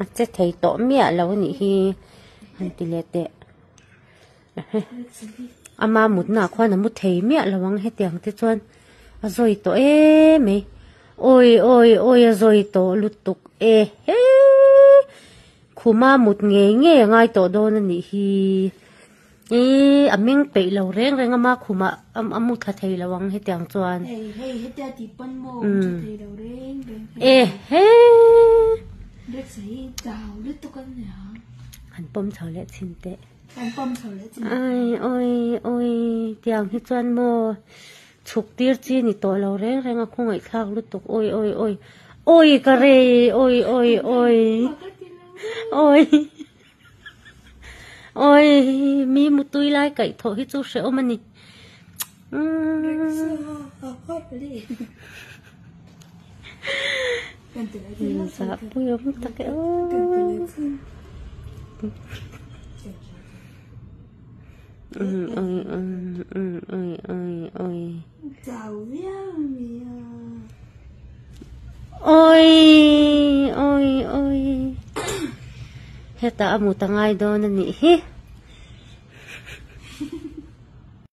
A che thei tawh miah lo a nih hi han ti leh teh. Ama mutna ah khuan a mu thei miah lo ang hetiang te chuan a zawi tawh em mai. Awi awi awi a zawi tawh lutuk e he. Khuma mut ngei ngei a ngai tawh dawn a nih hi. Ih a meng peih lo reng reng a ma khumah a mu thla thei lo ang hetiang chuan. Hei hei hetia tih pawn maw a mu tha thei lo reng reng. E he. Rex hi chau lutuk a nia. Han pawm chho leh chhin teh. Han pawm chho leh chhin. Ai oi oi tiang hi chuan maw chhuk tir chi ni tawh lo reng reng a khawngaihthlak lutuk oi oi oi oi ka rei oi oi oi oi. Awi mi mutui lai kaih thawh hi chu hrehawm a ni. Zahpui awm tak e aw. Awi awi awi hetah a mut a ngai dawn a nih hi.